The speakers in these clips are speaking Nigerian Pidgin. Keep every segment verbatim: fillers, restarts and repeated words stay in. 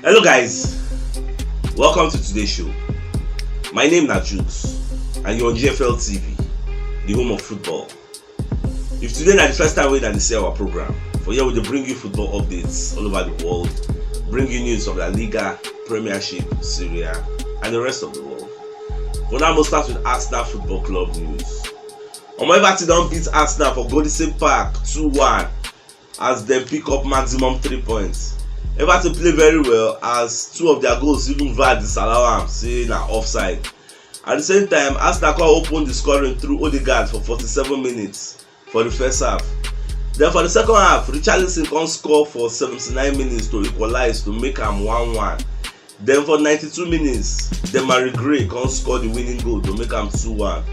Hello guys, welcome to today's show. My name na Jukes and you're on G F L T V, the home of football. If today na the first time wey una dey see our program, for here we dey bring you football updates all over the world, bring you news from La Liga, Premiership, Serie A and the rest of the world. For now, we'll start with Arsenal Football Club news. Omo, Everton don beat Arsenal for Goodison Park two one as dem pick up maximum three points. Everton play very well as two of their goals even V A R disallow am, say na offside. At the same time, Arsenal come open the scoring through Odegaard for forty-seven minutes for the first half. Then for the second half, Richarlison come score for seventy-nine minutes to equalize to make am one one. Then for ninety-two minutes, Demarai Gray come score the winning goal to make am two one.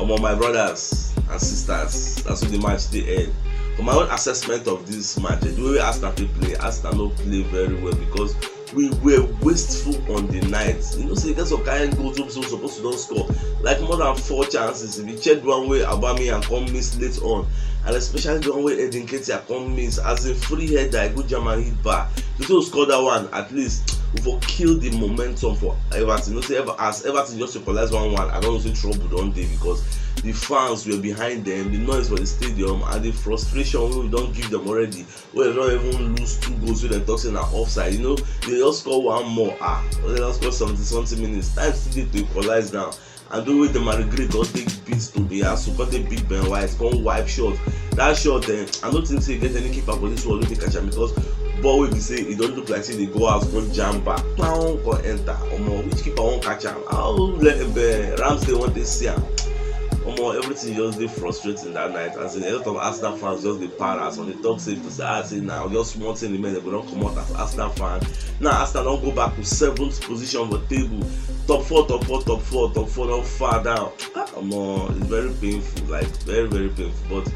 Omo, my brothers and sisters, that's how the match dey end. For my own assessment of this match, eh, the way Arsenal take play, Arsenal no play very well because we were wasteful on the night. You know say e get some kind goals wey we suppose to don score, like more than four chances. If you check the one wey Aubameyang come miss late on, and especially the one wey Eddie Nketiah come miss as a free header, a good German hit bar. If we score that one, at least we for kill the momentum for Everton. You know say Ever- as Everton just equalize one one, I don know say trouble don dey because the fans were behind them, the noise for the stadium and the frustration wey we don give them already, wey dem don even lose two goals wey dem talk say na offside. You know, they just score one more, ah, wey dem don score seventy something minutes, time still dey to equalize now. And the way Demarai Gray come take beat Tomiyasu, come take beat Ben White, come wipe shot. That shot, eh, I no think say e get any keeper for this world wey fit catch am because ball wey be say e don look like say e dey go out, come jam back, pound, come enter. Omo, which keeper wan catch am? How le- eh, Ramsdale wan take see am? Omo, everything just dey frustrating that night. As in, a lot of Arsenal fans just dey para, some dey talk say, say, ah, say na just small thing remain, dem go don comot as Arsenal fan. Now Arsenal don go back to seventh position for table. Top four, top four, top four, top four don far down. Ah, omo, it's very painful, like, very, very painful. But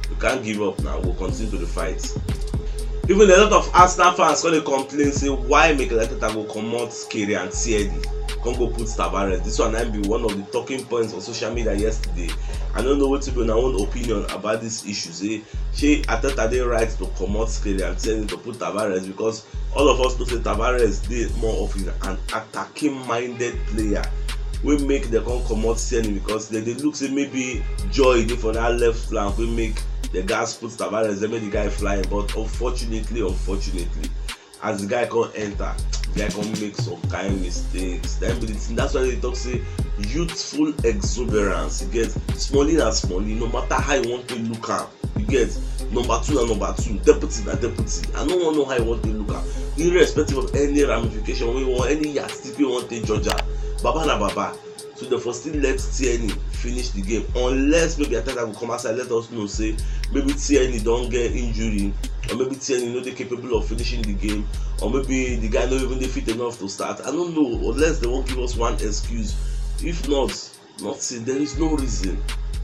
we can't give up now. We'll continue to the fight. Even a lot of Arsenal fans come dey complain say why Mikel Arteta go comot Kieran Tierney, come go put Tavares. This one na be one of the talking points on social media yesterday. I don't know wetin be una own opinion about this issue. Say, shey Arteta dey right to comot Kieran Tierney to put Tavares, because all of us know say Tavares dey more of an attacking minded player wey make dem come comot Tierney, because dem dey look say maybe joy dey for that left flank wey make the guys put Tavares there, make the guy fly. But unfortunately, unfortunately, as the guy come enter, the guy come make some kind mistakes. Then be the thing. That's why they talk say youthful exuberance. You get, Smalling na Smalling, no matter how you want to look am. You get, number two na number two, deputy na deputy. I no wan know how you want to look am, irrespective of any ramification wey you want, any yardstick wey you want take judge am. Baba na baba. So dem for still let Tierney finish the game, unless maybe Arteta go come outside let us know say maybe Tierney don get injury, or maybe Tierney no dey capable of finishing the game, or maybe the guy no even dey fit enough to start. I don't know, unless they wan give us one excuse. If not, nothing. There is no reason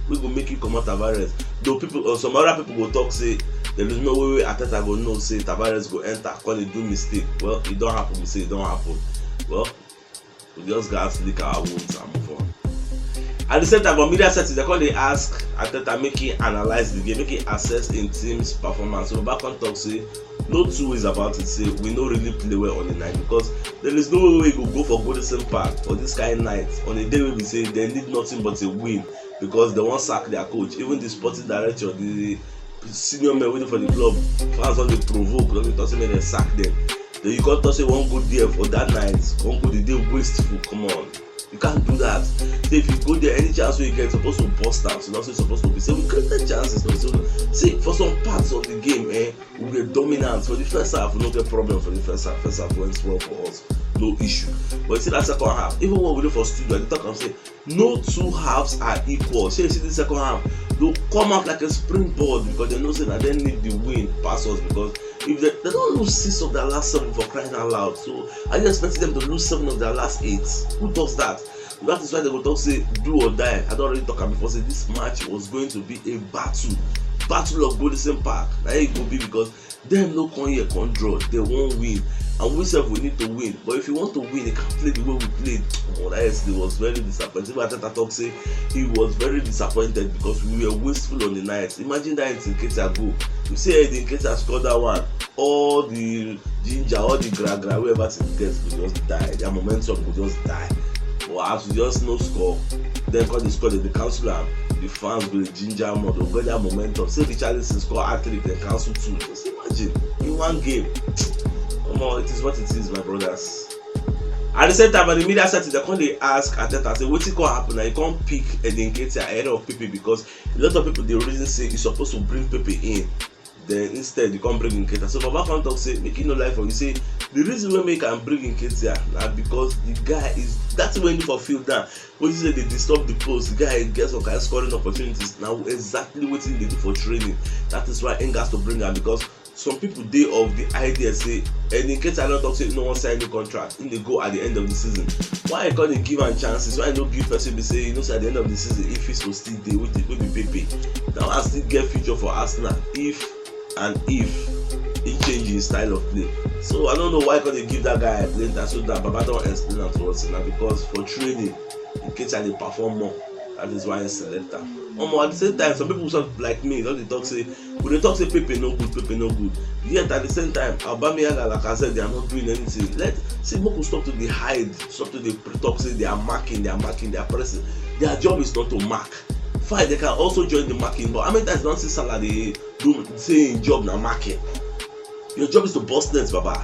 wey go make you comot Tavares. Though people, or some other people go talk say there is no way wey Arteta go know say Tavares go enter, come dey do mistake. Well, e don happen, we say e don happen. Well, we just gats lick our wounds and move on. At the same time, for media settings, they come dey ask Arteta make he analyse the game, make he assess him team's performance. So Baba come talk say no two ways about it, say we no really play well on the night, because there is no way wey you go go for Goodison Park for this kind night on a day wey be say they need nothing but a win, because they wan sack their coach. Even the sporting director, the senior men wey dey for the club, fans don dey provoke, don dey talk say make dem sack them. Then you come talk say you wan go there for that night, come go dey dey wasteful. Come on, you can't do that. Say if you go there, any chance wey you get, suppose to burst am. So that's what suppose to be. Say we created chances. So, see, for some parts of the game, eh, we were dominant for the first half. We no get problem for the first half. First half went well for us, no issue. But you see that second half, even when we dey for studio, I dey talk am say no two halves are equal. Say you see the second half, they come out like a springboard because they know say na dem need the win pass us, because if they, they don lose six of their last seven, for crying out loud. So are you expecting them to lose seven of their last eight? Who does that? That is why they go talk say do or die. I don already talk am before say this match was going to be a battle, battle of Goodison Park. Na it go be, because dem no come here come draw, dem wan win. And we sef, we need to win. But if you want to win, you can't play the way we played. Oh, that yesterday was very disappointing. Even Arteta talk say he was very disappointed because we were wasteful on the night. Imagine that Nketiah goal. You see Eddie Nketiah score that one. All the ginger, all the gra gra, whoever thing get go just die. Their momentum go just die. But as we just no score, then call the score, they cancel am. The fans go dey ginger more, they go get their momentum. Say Richarlison score hat trick, then cancel two. Just imagine, in one game. Omo, it is what it is, my brothers. At the same time, at the media setting, they come dey ask Arteta say wetin come happen na he come pick Eddie Nketiah ahead of Pepe, because a lot of people dey reason say he suppose to bring Pepe in. Then instead, you come bring Nketiah. So Baba come talk say make you no lie for you. Say the reason why make am bring Nketiah na because the guy is that thing wey he do for field now. When you say they disturb the post, the guy get some kind of scoring opportunities. Now exactly what he dey do for training. That is why he has to bring am, because some people dey of the idea say Eddie Nketiah don talk say he no wan sign new contract. He dey go at the end of the season. Why you come dey give am chances? Why you no give person be say you know say at the end of the season, if he so still dey, wey be Pepe, that one still get future for Arsenal if and if he change his style of play. So I don't know why you come dey give that guy playing time. So that Baba don explain am to us now, because for training, Nketiah dey perform more. That is why he select am. Omo, at the same time, some people, some like me, don dey talk say, we dey talk say Pepe no good, Pepe no good. Yet at the same time, Aubameyang and Lacazette, they are not doing anything. Let see, make we stop to dey hide, stop to dey pre- talk say they are marking, they are marking, they are pressing. Their job is not to mark. Fine, they can also join the marking, but how many times you don see Salah dey do say him job na marking? Your job is to burst net, Baba.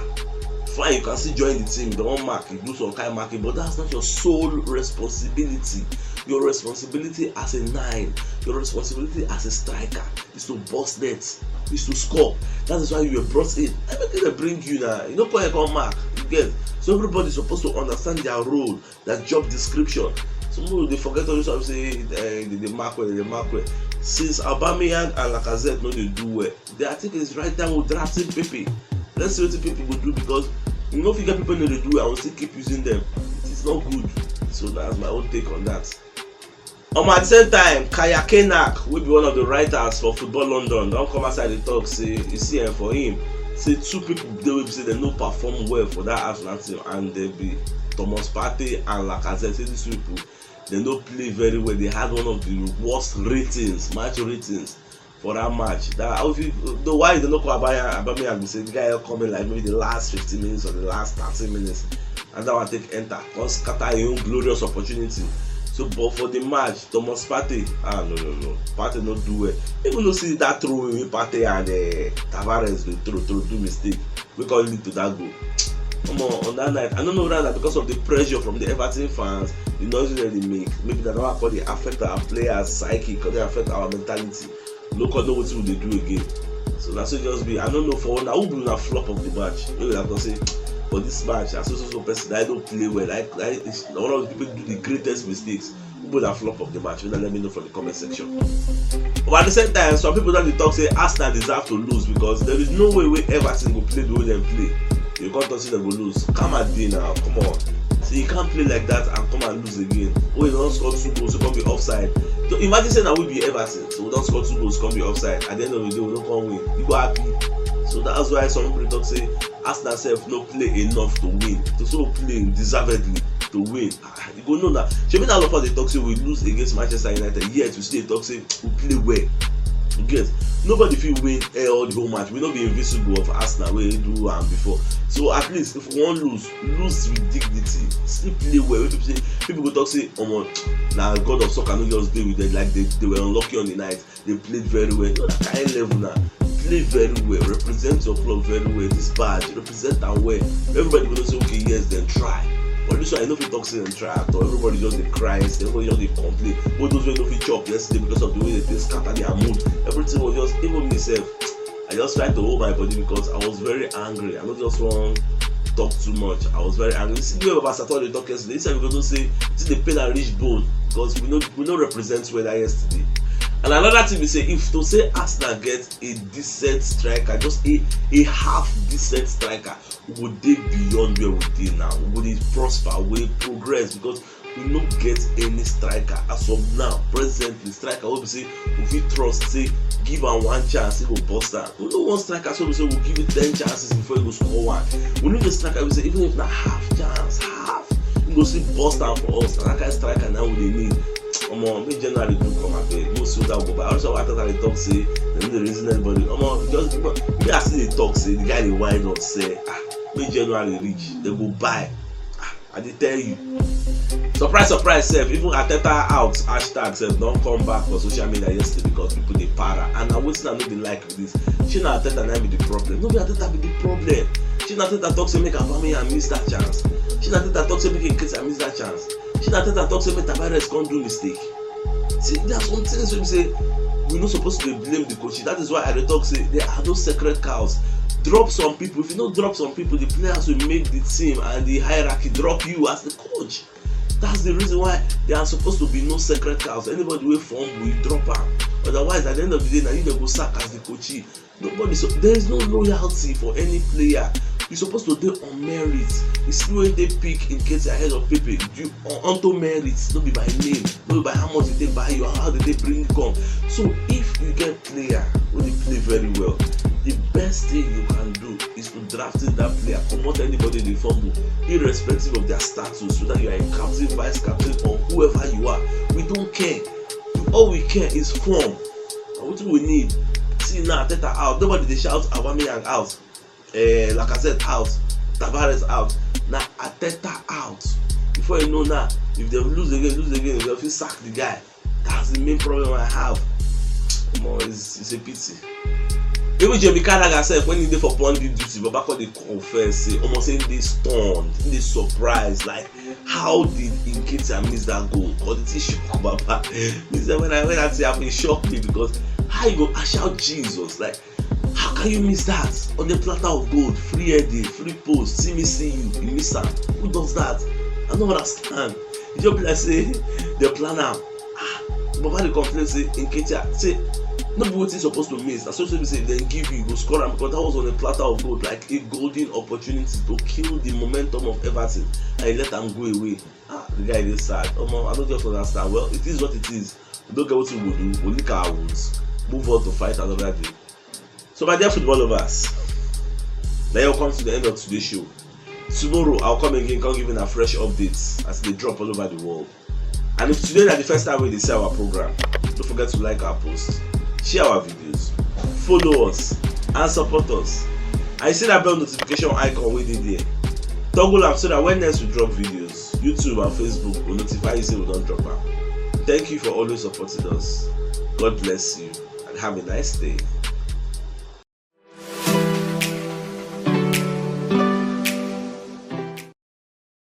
Fine, you can still join the team, you don mark, you do some kind marking, but that's not your sole responsibility. Your responsibility as a nine, your responsibility as a striker is to burst net, is to score. That is why you were brought in. Everything they bring you now, you no come here come mark. You get? So everybody is supposed to understand their role, their job description. Some people dey forget all this one, say eh, they dey mark well, they dey mark well. Since Aubameyang and Lacazette no dey do well, then I think it's right time we draft in Pepe. Let's see what people go do, because you know if you get people no dey do well, I will still keep using them. It is not good. So that's my own take on that. Um, at the same time, Kaya Kenak, wey be one of the writers for Football London, don come outside dey talk say, you see, eh, for him, say two people dey wey be say dem no perform well for that Arsenal team, and dem be Thomas Partey and Lacazette. Say these people, dem no play very well. They had one of the worst ratings, match ratings for that match. That how fit, though, why dem no call Abaya Abameyang be say the guy come in like maybe the last fifteen minutes or the last thirty minutes, and that one take enter, come scatter him own glorious opportunity. So, but for the match, Thomas Partey, ah, no, no, no, Partey no do well. Even though see that throw wey Partey and uh, Tavares dey throw, throw do mistake, wey come lead to that goal. Omo, on that night, I don't know whether na because of the pressure from the Everton fans, the noise wey dem dey make, maybe that one come dey affect our players' psyche, come dey affect our mentality. No come know wetin we dey do again. So na so e just be. I no know for una, who be una flop of the match? Maybe una go say, for this match, as so so so person, I don play well. I, I, one of the people do the greatest mistakes. Who be una flop of the match? Una let me know for the comment section. But at the same time, some people don dey talk say Arsenal deserve to lose because there is no way wey Everton go play the way dem play. You come talk say dem go lose. Karma dey now. Come on. So you can't play like that and come and lose again. Oh, you don score two goals, you come be offside. So imagine say na we be Everton. So we don score two goals, come be offside. At the end of the day, we no come win. You go happy. So that's why some people talk say Arsenal sef no play enough to win. To so play deservedly to win. Ah, you go know na. Shebi na all of us dey talk say we lose against Manchester United, yet we still dey talk say we play well. You get? Nobody fit win eh, all the whole match. We no be invisible of Arsenal wey do am before. So at least if we wan lose, lose with dignity. Still play well. Wey people say, people go talk say, omo, na God of soccer no just dey with them. Like they, they were unlucky on the night. They played very well. No, that kind level now. Play very well. Represent your club very well. This badge, represent am well. Everybody go know say, okay, yes, dem try. But this one, I no fit talk say dem try at all. Everybody just dey cry, everybody just dey complain. All those wey no fit chop yesterday because of the way they take scatter their mood. Everything was just, even me sef, I just tried to hold my body because I was very angry. I no just wan talk too much. I was very angry. You see the way Baba Sato dey talk yesterday. He said we go know say this dey pain and reach bone because we no, we no represent well that yesterday. And another thing be say, if to say Arsenal get a decent striker, just a, a half decent striker, we go dey beyond where we dey now. We go dey prosper, we go dey progress because We no get any striker as of now, presently, striker wey be say we fit trust say give am one chance, he go burst am. We no want striker wey be say we give you ten chances before he go score one. We need a striker wey be say even if na half chance, half, he go still burst am for us. Na that kind striker now we dey need. Omo, make January do come abeg. Go see who that go buy. Also, I thought I talk say dem no dey reason anybody. Omo, just me I still dey talk say the guy dey wind up say ah, make January reach, dem go buy. Ah, I dey tell you. Surprise, surprise sef. Even Arteta out hashtag sef don come back for social media yesterday because people dey para. And na wetin I no dey like be this. Shey na Arteta na be the problem? No be Arteta be the problem. Shey na Arteta talk say make Aubameyang miss that chance? Shey na Arteta talk say make Nketiah miss that chance? Shey na Arteta talk say make Tavares come do mistake? See, there are some things wey be say we no suppose to dey blame the coach. That is why I dey talk say there are no sacred cows. Drop some people. If you no drop some people, the players will make the team and the hierarchy drop you as the coach. That's the reason why there are supposed to be no sacred cows. Anybody wey fumble, you drop am. Otherwise, at the end of the day, na you dem go sack as the coachee. Nobody, so there is no loyalty for any player. You supposed to dey on merit. You see when they pick Nketiah ahead of Pepe, you on onto merit, no be by name, no be by how much they buy you, how they bring you come. So if you get player wey dey play very well, the best thing you can do is to draft in that player, comot anybody dey fumble, irrespective of their status, whether you are a captain, vice captain, or whoever you are. We don't care. All we care is form. And wetin we need? See now, Arteta out. Nobody dey shout Aubameyang out. Eh, Lacazette out. Tavares out. Na Arteta out. Before you know now, if dem lose again, lose again, dem fit sack the guy. That's the main problem I have. Omo, it's, it's a pity. Even Jamie Carragher sef, when he dey for pundit duty, Baba come dey confess say, omo, say he dey stunned, he dey surprised, like, how did Nketiah miss that goal? Because the thing shock Baba. Me sef, when I, when that thing happen, e shock me because how you go shout Jesus? Like, how can you miss that on the platter of gold, free heading, free post, see me, see you, you miss am? Who does that? I no understand. E just be like say dem plan am. Ah, Baba dey complain say Nketiah, say no be wetin suppose to miss. Na so, so be say if dem give you, you go score am because that was on a platter of gold, like a golden opportunity to kill the momentum of Everton, and you let am go away. Ah, the guy dey sad. Omo, I no just understand. Well, it is what it is. We no get wetin we go do. We lick our wounds, move on to fight another day. So my dear football lovers, na here we come to the end of today's show. Tomorrow I'll come again, come give una fresh updates as they drop all over the world. And if today na the first time wey you dey see our program, don't forget to like our post, share our videos, follow us, and support us. And you see that bell notification icon wey dey there? Toggle am so that when next we drop videos, YouTube and Facebook will notify you say we don drop am. Thank you for always supporting us. God bless you and have a nice day.